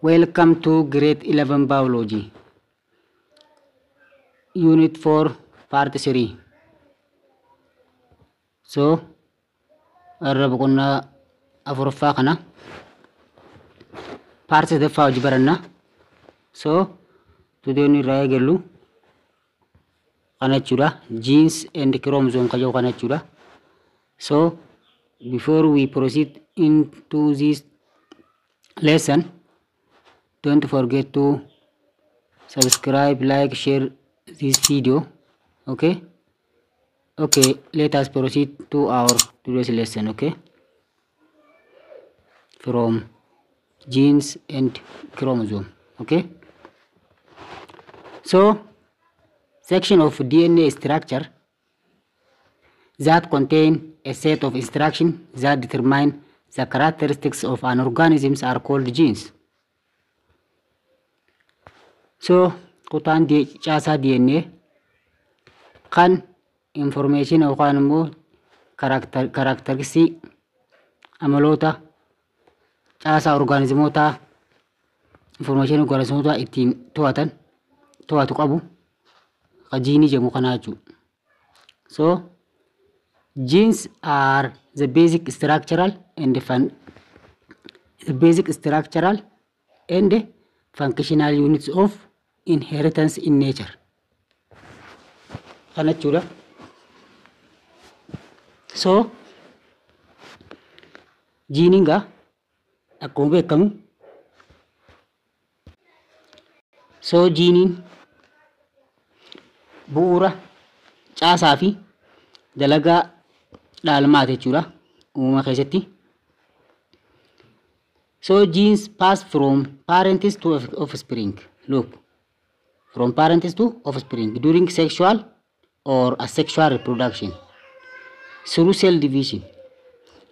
Welcome to grade 11 biology, unit 4, part 3. So, irra boqonnaa afuraffaa kana part sadaffaa hojii baranna. So, today nu irraa eegallu kana jechuudha. Genes and chromosome kan jedhu kana jechuudha. So, before we proceed into this lesson, don't forget to subscribe, like, share this video. Okay? Okay, let us proceed to our today's lesson, okay? From genes and chromosome, okay? So, section of DNA structure that contain a set of instructions that determine the characteristics of an organism are called genes. So, kutaan caasaa DNA kan information yookaan immoo characteristics amaloota caasaa orgaanizimootaa information orgaanizimootaa ittiin to'atan to'atu qabu ka jiinii jedhamu kanaa jechuudha. So, genes are the basic structural and the basic structural and functional units of inheritance in nature. Kana jechuudha. So, jiiniin gaa akkuma beekamu so jiiniin bu'uura caasaa fi dalagaa dhaalmaati jechuudha uumama keessatti. So genes pass from parents to offspring. Look, from parents to offspring during sexual or asexual reproduction through cell division.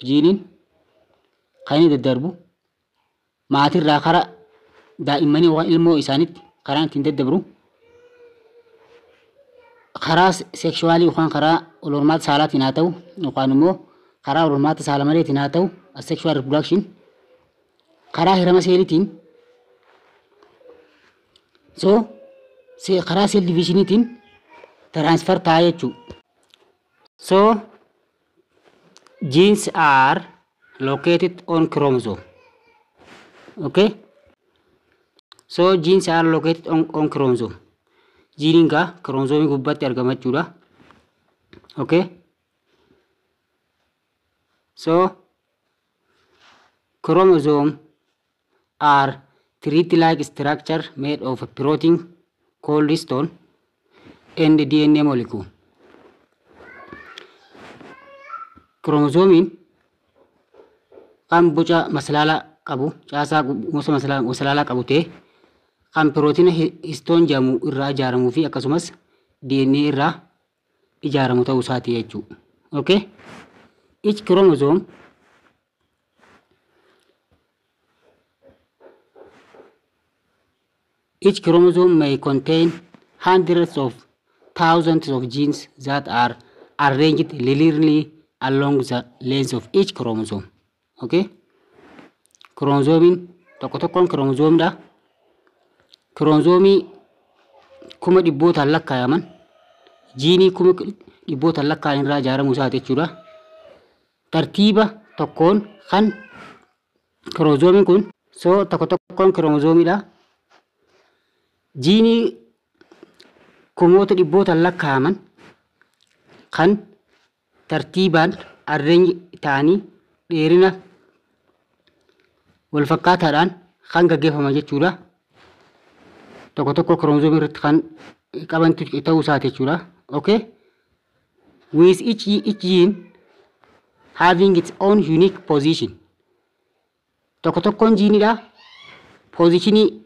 Jiiniin kan inni daddarbu maatirraa kara daa'immanii yookaan ilmoo isaaniitti karaan ittiin daddabru karaa sekshuwaalii yookaan karaa wal hormaata saalaatiin haa ta'u yookaan immoo karaa wal hormaata saala maleetiin haa ta'u, asexual reproduction, karaa hirama seeliitiin, so karaa cell divisioniitiin transfer ta'a jechuudha. So genes are located on chromosome. Okay? So genes are located on chromosome. Jiiniin gaa kiromozoomii gubbaatti argama jechuudha. Okay? So chromosome are thread-like structure made of a protein called histone and DNA molecule. Kiromozoomiin kan boca masalaalaa qabu, caasaa gosa masalaalaa qabu ta'ee kan pirootina histone jedhamu irraa ijaaramuu fi akkasumas DNA irraa ijaaramu ta'uu isaati jechuudha. Okay? Each chromosome Each chromosome may contain hundreds of thousands of genes that are arranged linearly along the length of each chromosome. Okay? Kiromozoomiin tokko tokkoon kiromozoomiidha. Kiromozoomii kuma dhibbootaan lakkaayaman jiinii kuma dhibbootaan lakkaayan irraa ijaaramuu isaati jechuudha. Tartiiba tokkoon kan kiromozoomiin kun, so tokko tokkoon kiromozoomiidha. Jiinii kumoota dhibbootaan lakkaayaman kan tartiibaan arrange ta'anii dheerina wal fakkaataadhaan kan gaggeeffaman jechuudha. Tokko tokko kiromozoomii irratti kan qabantu ta'uu isaati jechuudha. Okay? With each gene having its own unique position. Tokko tokkoon jiiniidha. Positionii.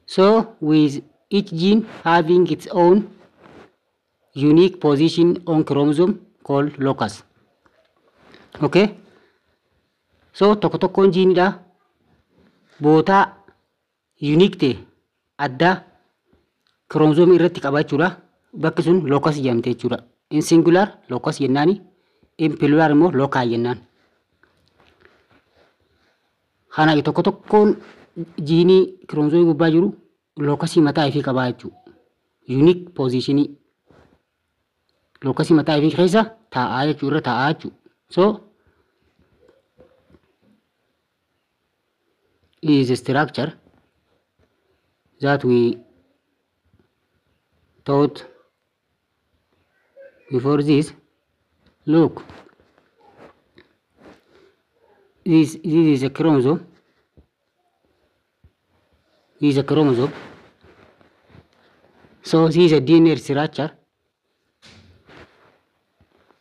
So with each gene having its own unique position on chromosome called locus. Okay? So tokko tokkoon jiiniidha. Bootaa unique ta'e addaa kiromozoomii irratti qaba jechuudha. Bakki sun locus jedhamte jechuudha. In singular locus jennaani, in plural immoo loci jennaan. Kana tokko tokkoon Jiinii kiromozoomii gubbaa jiru locusii mataa ifii qabaa jechuudha. Unique positionii locusii mataa ifii keessa taa'aa jechuu, irra taa'aa jechuudha. So is a structure that we taught before this. Look, this is a chromosome. This is a chromosome. So this is a DNA structure.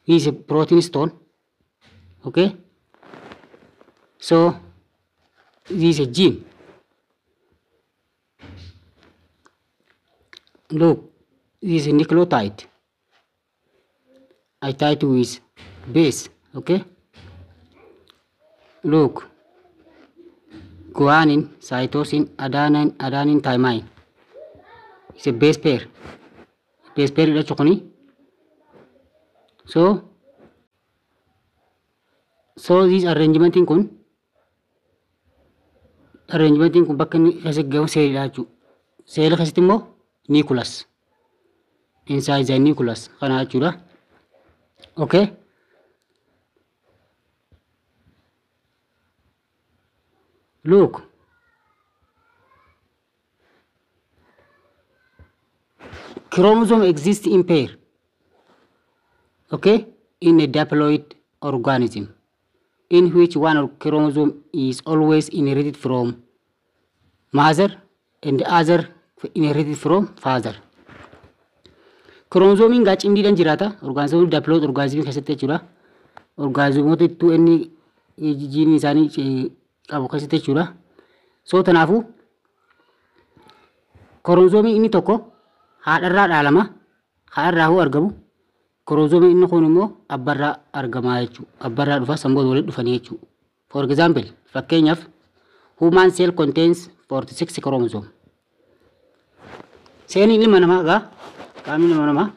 This is a protein histone. Okay. So this is a gene. Look, this is a nucleotide. I tie with base. Okay. Look, guanine, cytosine, adenine, adenine, thymine. It's a base pair. Base pair dha kuni. So this arrangement kun bakka inni keessa gahu seelidha jechuudha. Seela keessatti immoo nucleus. Inside the nucleus kana jechuudha. Okay. Look. Chromosome exists in pair. Okay, in a diploid organism, in which one chromosome is always inherited from mother and the other inherited from father. Chromosoomiin gaa cimdiidhaan jiraata. Orgaanizimoota diploid organismii keessatti jechuudha. Orgaanizimoota ittuu inni jiinii isaanii qabu keessatti jechuudha. So kanaafuu kiromozoomiin inni tokko haadharraa dhaalama. Haadharraa hoo argamu. Kiromozoomiin inni kun immoo abbarraa argamaa jechuudha. Abbarraa dhufa, sanboota walitti dhufanii jechuudha. For example, fakkeenyaaf, human cell contains 46 chromosome. Seeliin ilma namaa egaa, qaamni ilma namaa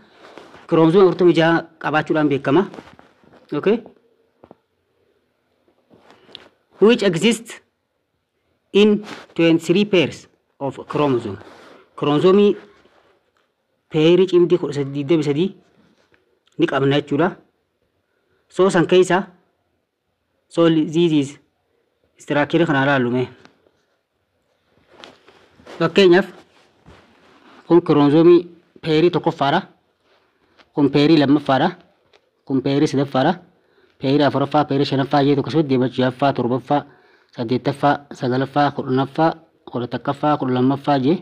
kiromozoomii 46 qabaachuudhaan beekama. Okay? Which exists in 23 pairs of chromosome. Kiromozoomii pairii cimdii 23 ni qabna jechuudha. So san keessa, so this is structure kana ilaallume. Fakkeenyaaf, kun kiromozoomii pairii tokkoffaadha. Kun pairii lammaffaadha. Kun pairii sadaffaadha. Pairii afuraffaa, pairii shanaffaa jee tokko deema, ja'affaa, torbaffaa, saddeettaffaa, sagalaffaa, 10ffaa, 11ffaa, 12ffaa jee,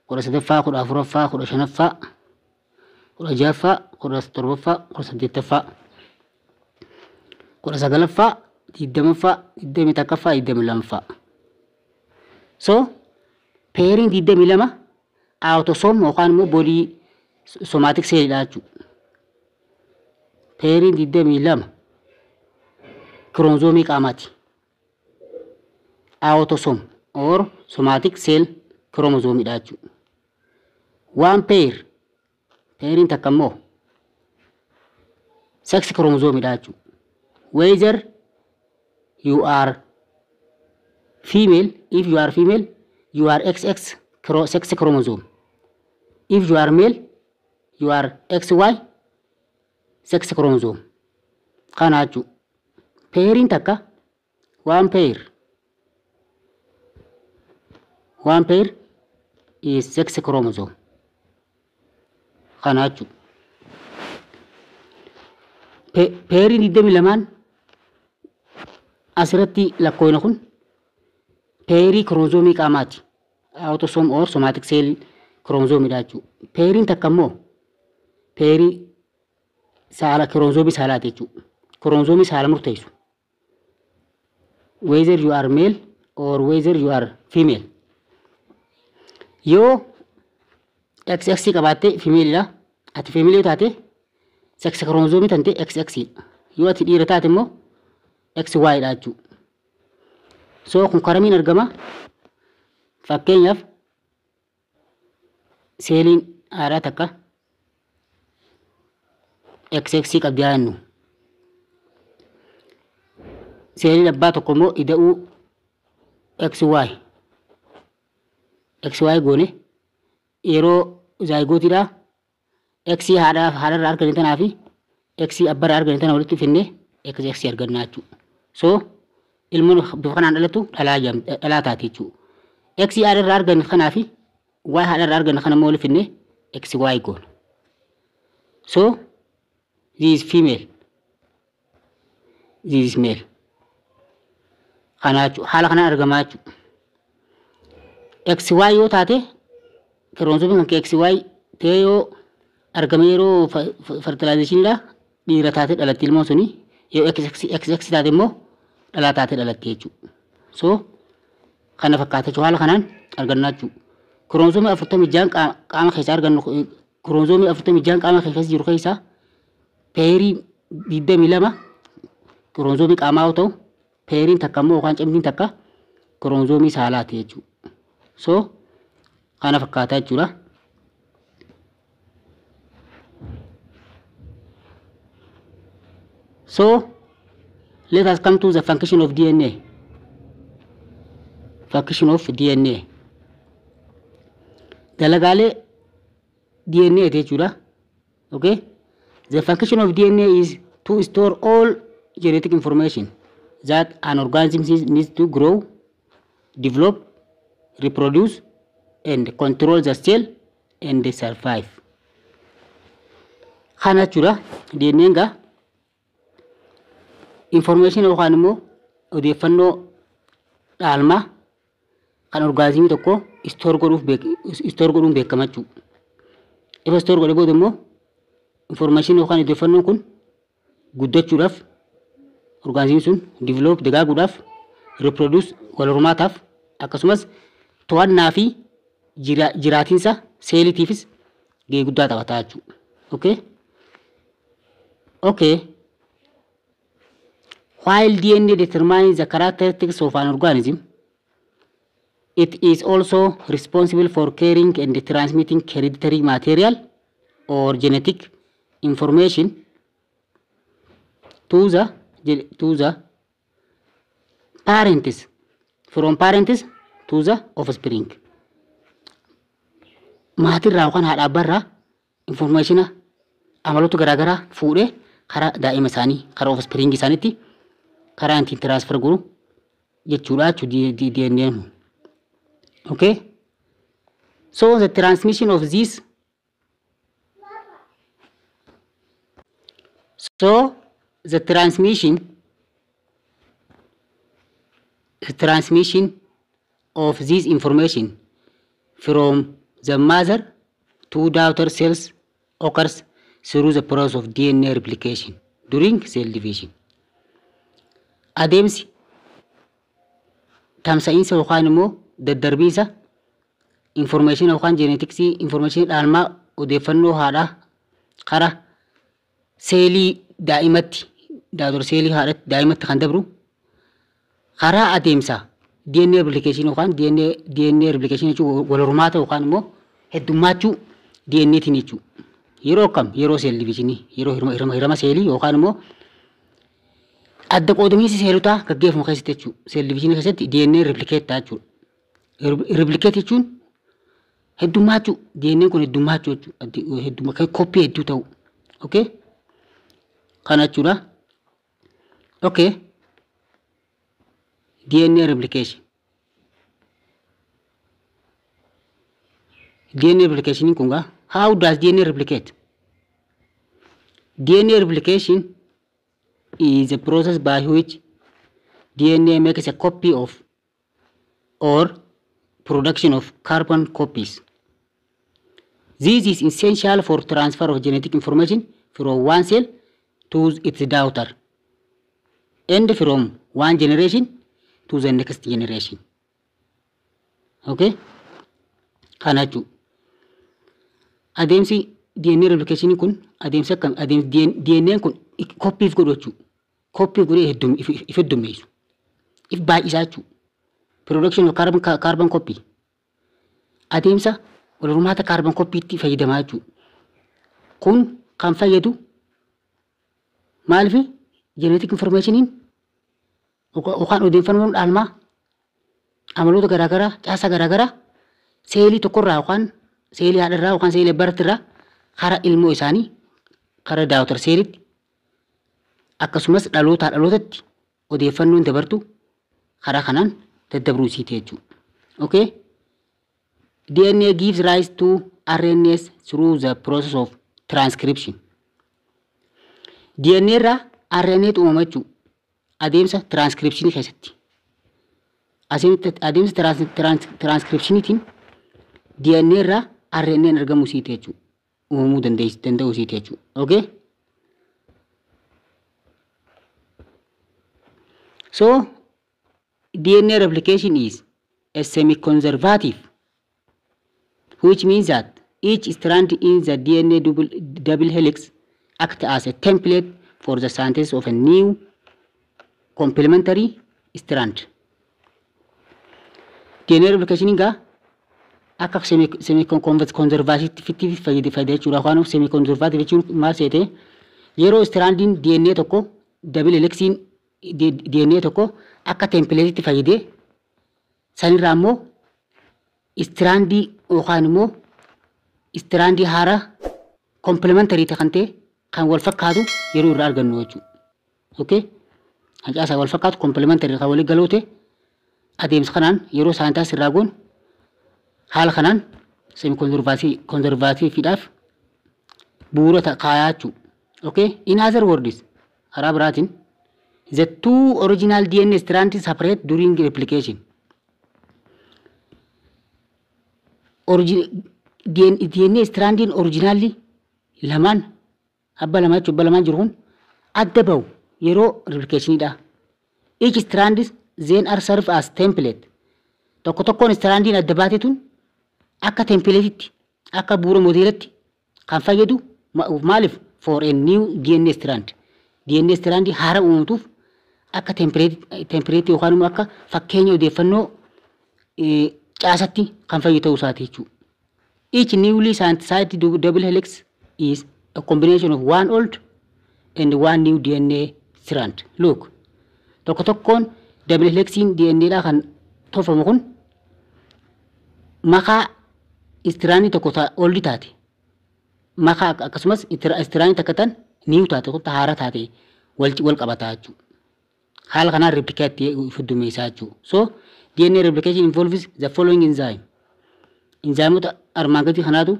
13ffaa, 14ffaa, 15ffaa, 16ffaa, 17ffaa, 18ffaa, 19ffaa, 20ffaa, 21ffaa, 22ffaa. So pairiin 22 autosome yookaan immoo body somatic cellidha jechuudha. Pairiin 22 kiroomozoomii qaamaati. Autosome or somatic cell kiroomozoomidha jechuudha. One pair, pairiin takka immoo sex kiroomozoomidha jechuudha. Whether you are female, if you are female, you are XX sex chromosome. If you are male, you are XY sex chromosome. Kana jechuudha. Pairiin takka, one pair. One pair is sex chromosome. Kana jechuudha. Pairiin 22n asirratti lakkoofne kun pairii kiroomozoomii qaamaati. Autosome or somatic cell kiroomozoomidha jechuudha. Pairiin takka immoo pairii saala, kiroomozoomii saalaati jechuudha. Kiroomozoomii saala murteessu. Whether you are male or whether you are female. Yoo XX qabaatte femaleidha. Ati female yoo taate, sex kiroomozoomii tante XX dha. Yoo ati dhiira taate immoo XY dha jechuudha. So kun karamiin argama? Fakkeenyaaf, seeliin haadhaa takka XX qabdi haa jennu. Seeliin abbaa tokko immoo ida'uu XY. XY goone yeroo zygoteiidha X haadharraa arganne tanaa fi X abbarraa arganne tana walitti finne XX argannaa jechuudha. So ilmoon bifa kanaan dhalatu dhalaa taate jechuudha. X haadharraa arganne kanaa fi Y haadharraa arganne kana immoo walitti finne XY goona. So this is female. This is male. Kana jechuudha. Haala kanaan argamaa jechuudha. XY yoo taate, kiroomosomiin kan XY ta'ee yoo argame, yeroo fertilizationiidha dhiira taate dhalatti ilmoon suni. Yoo XX taate immoo dhalaa taate dhalatti jechuudha. So kana fakkaata jechuudha, haala kanaan argannaa jechuudha. Kiroomosomii 46 qaama keessaa argannu, kiroomosomii 46 qaama keessa jiru keessaa pairii 22 kiroomosomii qaamaa yoo ta'u, pairiin takka immoo yookaan cimdiin takka kiroomosomii saalaati jechuudha. So kana fakkaata jechuudha. So let us come to the function of DNA. Function of DNA. Dalagaalee DNA jechuudha. Okay? The function of DNA is to store all genetic information that an organism needs to grow, develop, reproduce, and control the cell and survive. Kana jechuudha. DNA gaa information yookaan immoo odeeffannoo dhaalmaa kan organismii tokko store godhuuf store godhuun beekama jechuudha. Ifa store godhee booda immoo information yookaan odeeffannoon kun guddachuudhaaf, organismiin sun develop dagaaguudhaaf, reproduce wal hormaataaf, akkasumas to'annaa fi jiraatiinsa seelitiifis gahee guddaa taphataa jechuudha. Okay? Okay. While DNA determines the characteristics of an organism, it is also responsible for carrying and transmitting hereditary material or genetic information to the parents, from parents to the offspring. Maatirraa yookaan haadha abbaarraa informationa amaloota garaagaraa fuudhee karaa daa'ima isaanii, karaa offspring isaaniitti karaa ittiin transfer godhu jechuudha jechuudha DNA. Okay? So the transmission of this so the transmission of this information from the mother to daughter cells occurs through the process of DNA replication during cell division. Adeemsi tamsa'iinsa yookaan immoo daddarbiinsa information yookaan geneticsii information dhaalmaa odeeffannoo haadhaa karaa seelii daa'imatti, daughter seelii haadhatti daa'imatti kan dabru karaa adeemsa DNA replication yookaan DNA replication jechuun wal hormaata yookaan immoo heddummaachuu DNA tiin jechuudha. Yeroo akkam? Yeroo cell divisionii, yeroo hirama seelii yookaan immoo adda qoodamiinsi seelotaa gaggeeffamu keessatti jechuudha. Cell divisionii keessatti DNA replicate ta'a jechuudha. Replicate jechuun heddummaachuu, DNA kun heddummaachuu jechuudha. Heddummaa koppii hedduu ta'u. Okay? Kana jechuudha. Okay. DNA replication. DNA replication kun gaa, how does DNA replicate? DNA replication is a process by which DNA makes a copy of or production of carbon copies. This is essential for transfer of genetic information from one cell to its daughter and from one generation to the next generation. Okay? Kana jechuudha. Adeemsi DNA replication kun adeemsa akkam? Adeemsi DNA kun koppiif godhu jechuudha. Koppiif godhee if heddummeessu. If baay'isaa jechuudha. Production of carbon copy. Adeemsa wal hormaata carbon copytti fayyadamaa jechuudha. Kun kan fayyadu maaliif? Genetic informationiin yookaan odeeffannoon dhaalmaa amaloota garaagaraa, caasaa garaagaraa Seelii tokkorraa yookaan seelii haadharraa yookaan seelii abbaarraa karaa ilmoo isaanii, karaa daughter seelitti, akkasumas dhalootaa dhalootatti odeeffannoon dabartu karaa kanaan daddabruu isiiti jechuudha. Okay? DNA gives rise to RNAs through the process of transcription. DNA irraa RNA uumama jechuudha. Adeemsa transcription keessatti. Adeemsa transcriptioniitiin DNA irraa RNA argamuu isiiti jechuudha. Uumamuu danda'uu isiiti jechuudha. Okay? So, DNA replication is a semi-conservative, which means that each strand in the DNA double helix acts as a template for the synthesis of a new complementary strand. DNA replication egaa akka semi-conservative fayyada jechuudha. Afaan semi-conservative jechuun maal seete? Yeroo strandiin DNA tokko, double helixiin DNA tokko akka templateetti fayyadee, sanirraa immoo strandii yookaan immoo strandii haaraa complementary kan ta'e, kan wal fakkaatu yeroo irraa argannu jechuudha. Okay? Hancaasaa wal fakkaatu, complementary kan walii galoo ta'e, adeemsa kanaan yeroo synthesis irraa goonu haala kanaan semi conservativeiidhaaf bu'uura kaayaa jechuudha. Okay? In other words, karaa biraatiin, the two original DNA strands separate during replication. DNA strandiin originalli lamaan, abba lama jechuun, abba lamaan jiru kun adda bahu yeroo replicationidha. Each strand then are serve as template. Tokko tokkoon strandiin adda baate tun akka template'itti, akka bu'uura modeelatti kan fayyadu. Maaliif? For a new DNA strand. DNA strand haara uumamtuuf akka template yookaan immoo akka fakkeenya odeeffannoo caasatti kan fayyadu ta'uu isaati jechuudha. Each newly synthesized double helix is a combination of one old and one new DNA strand. Look, tokko tokkoon double helixiin DNA dha kan tolfamu kun makaa strandii tokko old taate, makaa akkasumas strandii takka tan new taate, kun haara taate wal qabataa jechuudha. Haala kanaan replicate fuddumeessaa jechuudha. So DNA replication involves the following enzyme. Enzymoota armaan gadii kanaatu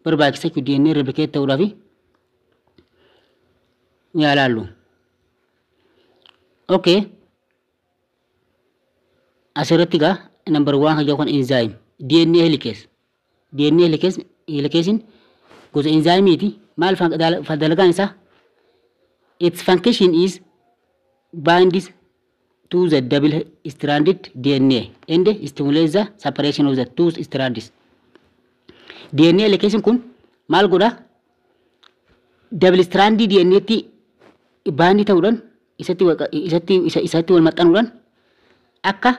barbaachisa jechuudha DNA replicate ta'uudhaaf ni ilaallu. Okay. Asirratti egaa number one kan jedhu kan enzyme DNA helicase. DNA helicase, helicasein gosa enzymiiti. Maal dalagaan isaa? Its function is binds to the double stranded DNA and stimulates the separation of the two strands. DNA helicasein kun maal godha? Double stranded DNA tti bind ta'uudhaan, isatti wal maxxanuudhaan akka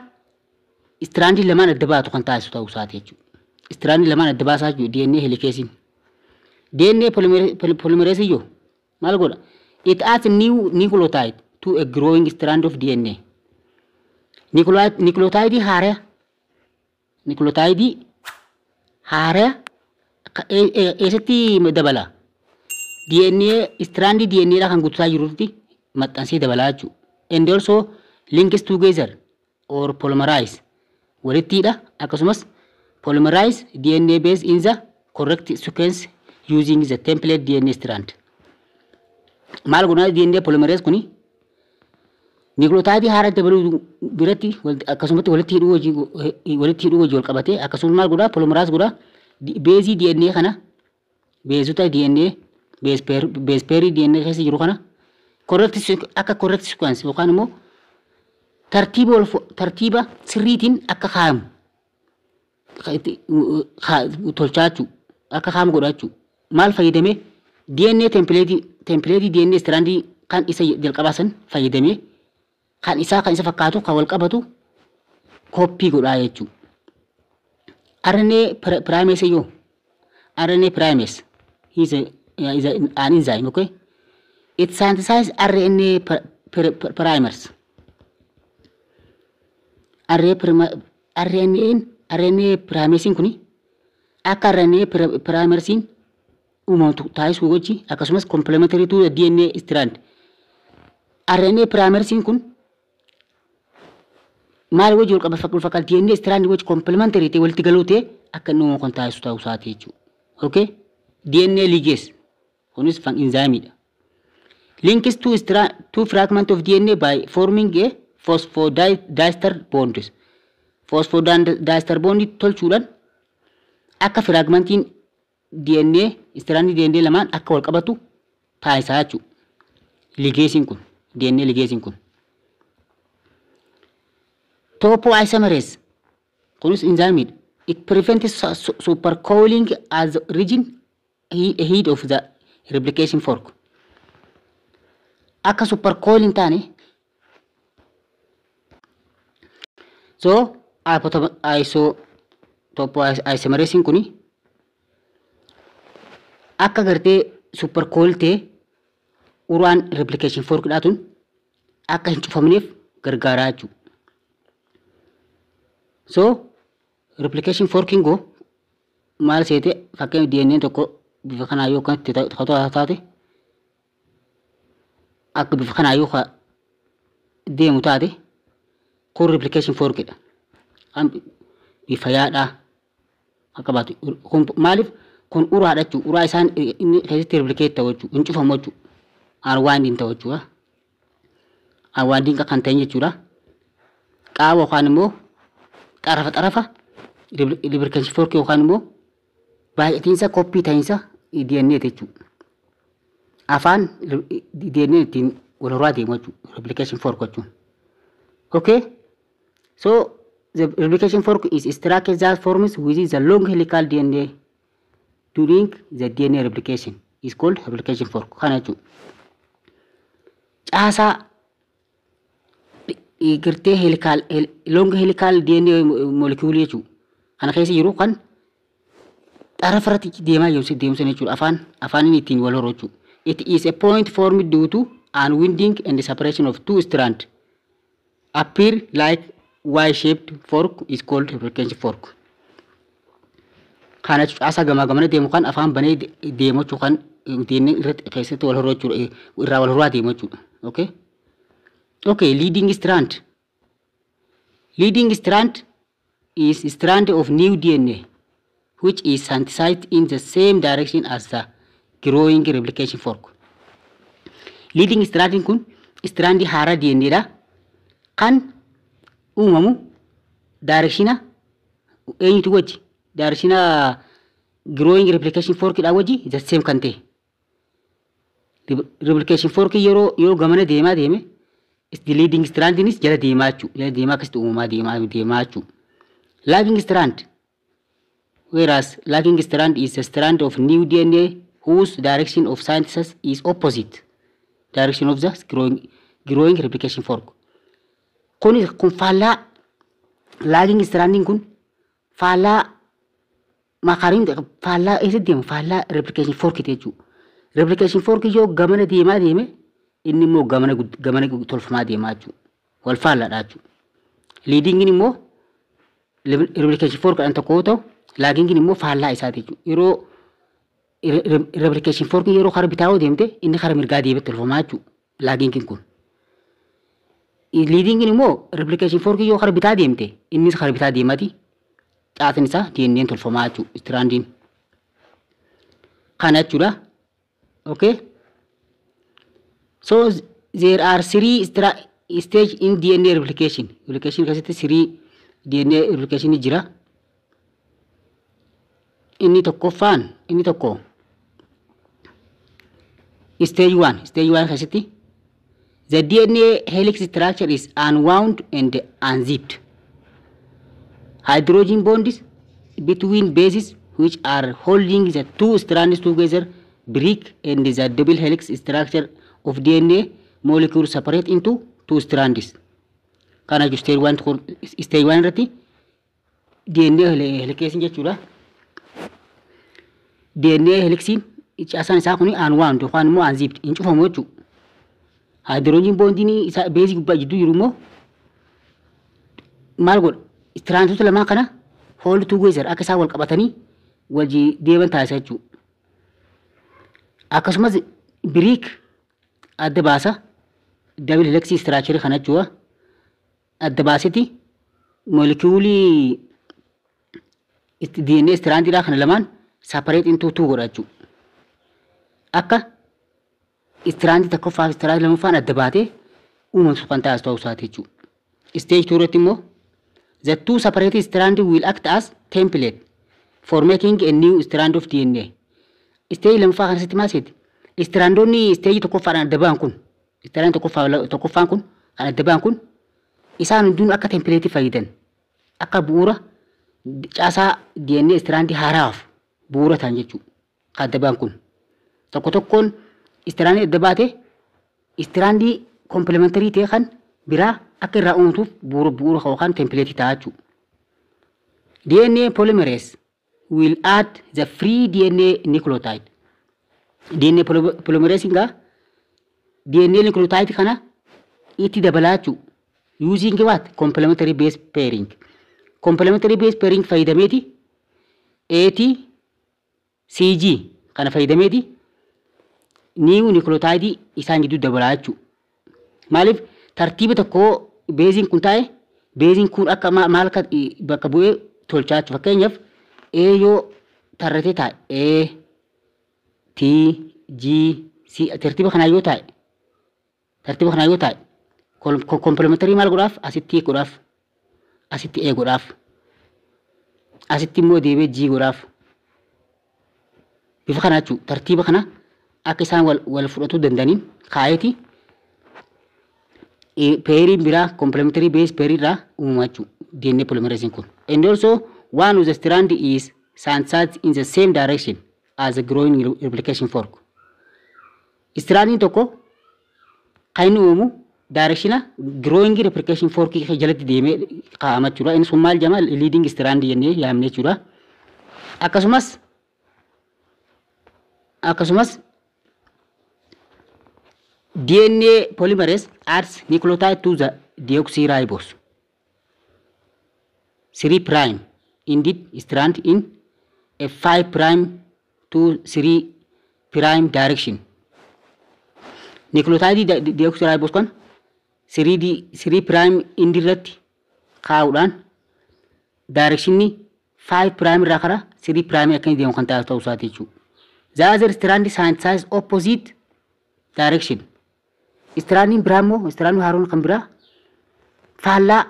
strandii lamaan adda baatu kan taasisu ta'uu isaati jechuudha. Strandii lamaan adda baasaa jechuudha DNA helicasein. DNA polymerase iyyuu maal godha? It adds new nucleotide to a growing strand of DNA. Nucleotide haaraa eessatti dabala? DNA strandii DNA dha kan guddisaa jirutti maxxansee dabalaa jechuudha. And also links together or polymerize, walittiidha, akkasumas polymerize DNA base in the correct sequence using the template DNA strand. Maal godhaa DNA polymerase kuni? Nucleotide haaraa dabaluu biratti akkasumatti walitti hidhuu wajji wal qabatee, akkasumas maal godhaa? Polymerize godhaa baseii DNA kana, baseota DNA, base pairii DNA keessa jiru kana correct akka correct sequence yookaan immoo tartiiba sirriitiin akka kaa'amu tolchaa jechuudha. Akka kaa'amu godha jechuudha. Maal fayyadamee? DNA templateii DNA strandii kan isa jalqabaa san fayyadamee kan isaa, kan isa fakkaatu, kan wal qabatu copy godhaa jechuudha. RNA primase yoo RNA primase is an enzyme, okay? It synthesizes RNA primers. RNA RNA primersiin kuni akka RNA primersiin uumamtu taasisuu wajji, akkasumas complementary to the DNA strand. RNA primersiin kun maal wajji wal qaba? Wal fakkaata, DNA strand wajji complementary ta'e, walitti galuu ta'e, akka inni uumamu kan taasisu ta'uu isaati jechuudha. Okay? DNA ligase kunis enzymeidha. Links two fragment of DNA by forming a phosphodiester bonds. Phosphodiester bond tolchuudhaan akka fragmentiin DNA, strand DNA lamaan akka wal qabatu taasisaa jechuudha. Ligaseiin kun, DNA ligaseiin kun. Topoisomerase kunis enzymeidha. It prevents supercoiling as region head of the replication fork. Akka supercoiling taane. So iso topoisomerase kuni akka gartee supercoil ta'e uraan replication fork dhaatun akka hin cufamneef gargaaraa jechuudha. So replication forking go maal seete? Fakkeenya, DNA tokko bifa kanaa yoo kan taate, akka bifa kanaa yoo deemu taate, kun replication forkidha. Bifa yaadhaa akka baatu kun maaliif kun uraadha jechuudha. Uraa isaan inni keessatti replicate ta'u jechuudha. Hin cufamu jechuudha. Unwinding ta'u jechuudha. Unwinding kan ta'in jechuudha. Qaama yookaan immoo xarafa xarafa replication fork yookaan immoo baay'atiinsa koppii ta'iinsa DNA jechuudha. Afaan DNA ittiin wal horaa deemu jechuudha. Replication fork jechuun. Okay? So the replication fork is a structure that forms within the long helical DNA during the DNA replication, is called replication fork. Kana jechuudha. Caasaa gartee helical, long helical DNA molecule jechuudha. Kana keessa jiru kan xarafa irratti deemaa jiru deemsan jechuudha. Afaan inni ittiin wal horu jechuudha. It is a point formed due to unwinding and the separation of two strands. Appear like Y-shaped fork is called replication fork. Kana caasaa gamaa gamana deemu kan afaan banee deemu jechuu, kan DNA irratti keessatti wal horuu jechuudha. Irraa wal horaa deemu jechuudha. Okay? Okay, leading strand. Leading strand is strand of new DNA which is synthesized in the same direction as the growing replication fork. Leading strand kun strand haaraa DNA dha. Kan uumamu directiona eenyutu wajji? Directiona growing replication fork dha wajji the same kan ta'e. Replication fork yeroo yoo gamana deemaa deeme, the leading strandinis jala deemaa jechuudha. Jala deemaa akkasitti uumamaa deemaa deemaa jechuudha. Lagging strand. Whereas lagging strand is a strand of new DNA whose direction of synthesis is opposite direction of the growing replication fork. Kun faallaa, lagging strandiin kun faallaa makariin, faallaa eessa deema? Faallaa replication fork jechuudha. Replication fork yoo gamana deemaa deeme, inni immoo gamana gamana tolfamaa deemaa jechuudha. Wal faallaadha jechuudha. Leadingin immoo replication fork dhaan tokko yoo ta'u, laggingin immoo faallaa isaati jechuudha. Yeroo replication fork yeroo kara bitaa yoo deemte, inni kara mirgaa deemee tolfamaa jechuudha. Laggingin kun. Leadingin immoo replication fork yoo kara bitaa deemte, innis kara bitaa deemati. Caatiin isaa DNA tolfamaa jechuudha. Strandiin. Kana jechuudha. Okay. So there are three stage in DNA replication. Replication keessatti three DNA replication jira. Inni tokkoffaan, inni tokko stage 1. Stage 1 keessatti the DNA helix structure is unwound and unzipped. Hydrogen bonds between bases which are holding the two strands together break and the double helix structure of DNA molecule separate into two strands. Kana jechuun stage 1, stage 1 irratti DNA helixiin jechuudha. DNA helixiin caasaan isaa kun unwound yookaan immoo unzipped, hin cufamu jechuudha. Hydrogen bondiin isaa baseii gubbaa jidduu jiru immoo maal godha? Strandota lamaan kana Hold together, akka isaan wal qabatanii wajji deeman taasisa jechuudha. Akkasumas break, adda baasa, double helix structure kana jechuudha. Adda baaseti molecuulii DNA strandiidhaa kana lamaan separate into two godha jechuudha. Akka strandii tokkoffaa fi strandii lammaffaan adda baatee uumamtu kan taasisu ta'uu isaati jechuudha. Stage 2 irratti immoo the two separated strand will act as template for making a new strand of DNA. Stage lammaffaa kanatti maal seeti? Strandoonni stage tokkoffaadhaan adda ba'an kun, strand tokkoffaan kun kan adda ba'an kun, isaan hundinuu akka template fayyadan, akka bu'uura caasaa DNA strandii haaraaf bu'uura ta'an jechuudha. Kan adda ba'an kun. Tokko tokkoon strandii adda baate strandii complementary ta'e kan biraa akka irraa uumtuuf bu'uura yookaan template ta'a jechuudha. DNA polymerase will add the free DNA nucleotide. DNA polymerase egaa DNA nucleotide kana itti dabalaa jechuudha. Using what? Complementary base pairing. Complementary base pairing fayyadameeti AT CG kana fayyadameeti new nucleotide isaan gidduu dabalaa jechuudha. Maaliif tartiiba tokko baseiin kun taa'e, baseiin kun akka maal akka bakka bu'ee tolchaa jechuudha. Fakkeenyaaf A yoo tarratee taa'e, A T G C tartiiba kanaa yoo taa'e, complementary maal godhaaf? Asitti A godhaaf, asitti A godhaaf, asitti immoo deebi'ee G godhaaf, bifa kana jechuudha. Tartiiba kana akka isaan wal fudhatuu danda'aniin kaa'eeti pairiin biraa complementary base pairii irraa uumama jechuudha DNA polymerase kun. And also one of the strand is synthesized in the same direction as the growing replication fork. Strandiin tokko kan inni uumamu directiona growing replication fork jalatti deemee kaa'ama jechuudha. Inni sun maal jedhama? Leading strand jennee yaamne jechuudha. Akkasumas DNA polymerase adds nucleotide to the deoxyribose 3 prime ended strand in a 5 prime to 3 prime direction. Nucleotide deoxyribose kan 3D 3 prime end irratti kaa'uudhaan directionni 5 prime irraa karaa 3 prime akka inni deemu kan ta'u isaati jechuudha. The other strand synthesize opposite direction. Strandiin biraa immoo, strandiin haaroon kan biraa faallaa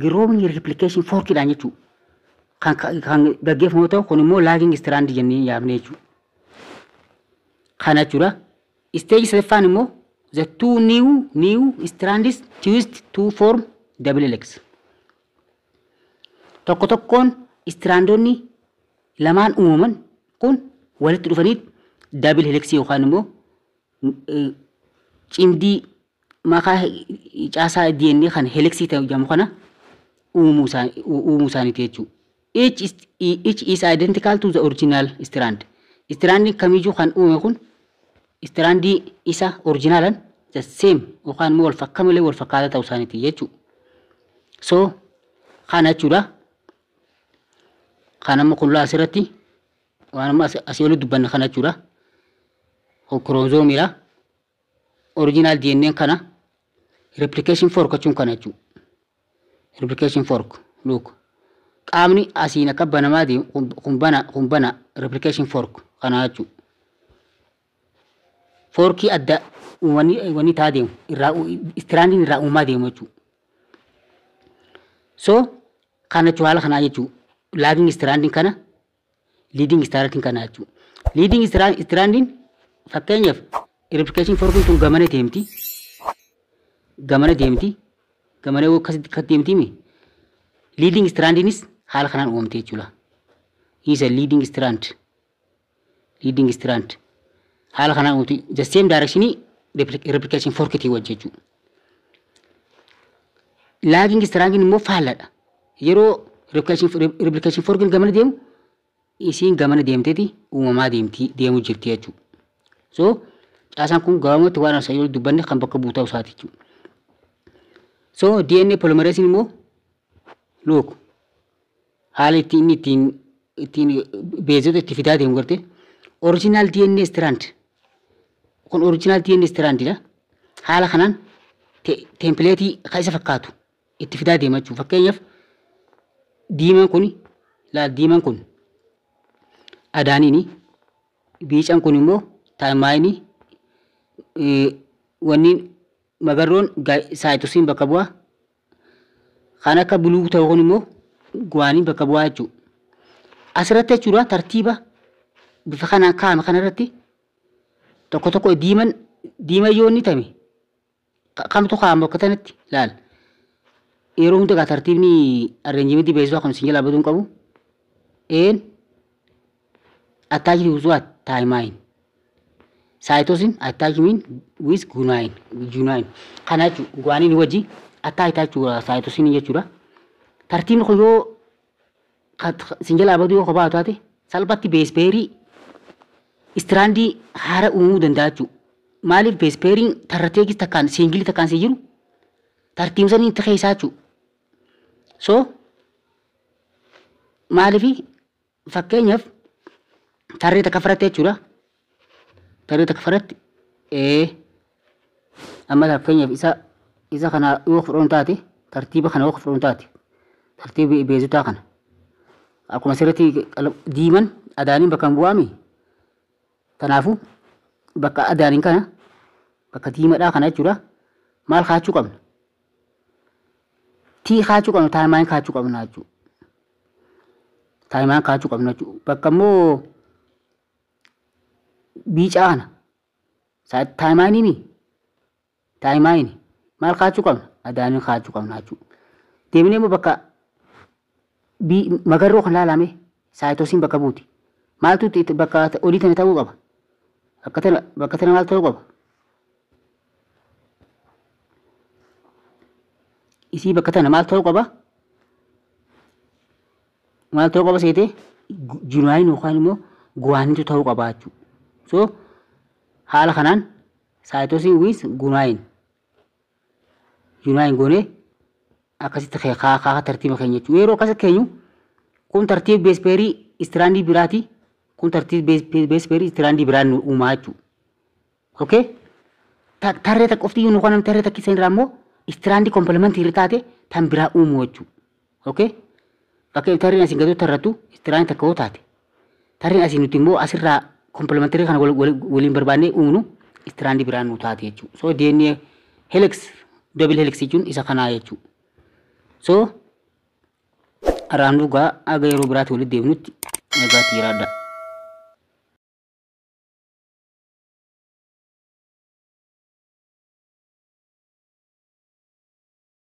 growing replication forkidhaan jechuudha. Kan gaggeeffamu ta'u kun immoo lagging strand jennee yaamne jechuudha. Kana jechuudha. Stage sadaffaan immoo the two new strands twist to form double helix. Tokko tokkoon strandoonni lamaan uumaman kun walitti dhufanii double helix yookaan immoo cimdii maqaa caasaa DNA kan helixii ta'e jedhamu kana uumuu isaaniiti jechuudha. Each is identical to the original strand. Strandiin kamiyyuu kan uume kun strandii isa originalan the same yookaan immoo wal fakkamilee wal fakkaataa ta'uu isaaniiti jechuudha. So kana jechuudha. Kan amma kun asirratti waan amma asii olitti dubbanne kana jechuudha. Chromosomeiidha. Original DNA kana, replication fork jechuun kana jechuudha. Replication fork, look. Qaamni asiin akka banamaa deemu kun bana replication fork kana jechuudha. Forkii adda wanni ta'aa deemu irraa strandiin irraa uumaa deemu jechuudha. So kana jechuun haala kanaa jechuudha. Lagging strandiin kana, leading strandiin kana jechuudha. Leading strandiin fakkeenyaaf replication forkiin tun gamana deemti. Gamana deemti. Gamana akkasitti akka deemti mi? Leading strandiinis haala kanaan uumamte jechuudha. Is a leading strand. Leading strand. Haala kanaan uumamte, the same direction replication forkitii wajji jechuudha. Lagging strandiin immoo faalladha. Yeroo replication forkiin gamana deemu isiin gamana deemteeti uumamaa deemti, deemuu jirti jechuudha. So caasaan kun gabaabumatti waan asii olitti dubbanne kan bakka bu'u ta'uu isaati jechuudha. So DNA polymerase immoo, look, Haala ittiin inni ittiin baseota itti fidaa deemu garte. Original DNA strand kun original DNA strandidha. Haala kanaan templateii kan isa fakkaatu itti fidaa deema jechuudha. Fakkeenyaaf, diimaan kun, laal, diimaan kun adenine, biicaan kun immoo thymine, wanni magarroon cytosine bakka bu'aa. Kan akka blue ta'u kun immoo guanine bakka bu'aa jechuudha. Asirratti jechuudha, tartiiba bifa kanaan kaa'ame kanarratti tokko tokko diiman diima yoo inni tame kamtu kaa'ama bakka tanatti? Laal. Yeroo hunda gaa tartiibni arrangementii baseotaa kan isin jalaa baduu hin qabu. Een attached with what? Thymine. Cytosine attachment with guanine. Guanine. Kana jechuudha. Guanine wajji attach jechuudha cytosine jechuudha. Tartiibni kun yoo isin jalaa baduu yoo kophaa taate, salphatti base pairii strandii haara uumuu danda'a jechuudha. Maaliif? Base pairiin tarrateegis takkaan singleii takkaan si jiru tartiibsanii itti keessaa jechuudha. So maaliif? Fakkeenyaaf, tarree takka fudhatte jechuudha. Tarree takka fudhatte, amma fakkeenyaaf isa kana yoo fudhannu taate, tartiiba kana yoo fudhannu taate, tartiiba baseotaa kana akkuma asirratti diiman adenine bakka hin bu'aami. Kanaafuu bakka adenine kana, bakka diimadhaa kana jechuudha, maal kaachuu qabna? Tii kaachuu qabna, thymine kaachuu qabna jechuudha. Thymine kaachuu qabna jechuudha. Bakka immoo biicaa kana thymineii, thymine maal kaachuu qabna? Adenine kaachuu qabna jechuudha. Deemnee immoo bakka magarroo kan laalame cytosine bakka buuti. Maaltu bakka olii tana ta'uu qaba? Bakka tana maal ta'uu qaba? Isii bakka tana maal ta'uu qaba? Maal ta'uu qaba seetee? Guanine yookaan immoo guaninetu ta'uu qaba jechuudha. So haala kanaan cytosine with guanine. Guanine goonee akkasitti kaa tartiiba keenya jechuudha. Yeroo akkasitti keenyu, kun tartiiba base pairii strandii biraati. Kun tartiiba base pairii strandii biraan uumaa jechuudha. Okay? Tarree takka qofti nu kan tarree takka isa irraa immoo strandii complementary taate tan biraa uumuu jechuudha. Okay? Fakkeenyaaf, tarreen asiin gadi tarrattu strandii takka yoo taate, tarreen asiin nuti immoo asirraa complementary kana waliin barbaannee uumnu strandii biraan nu taate jechuudha. So DNA helix, double helix jechuun isa kanaa jechuudha. So har'aan dhugaa aga yeroo biraatti walitti deemnutti nagaatti jiraadha.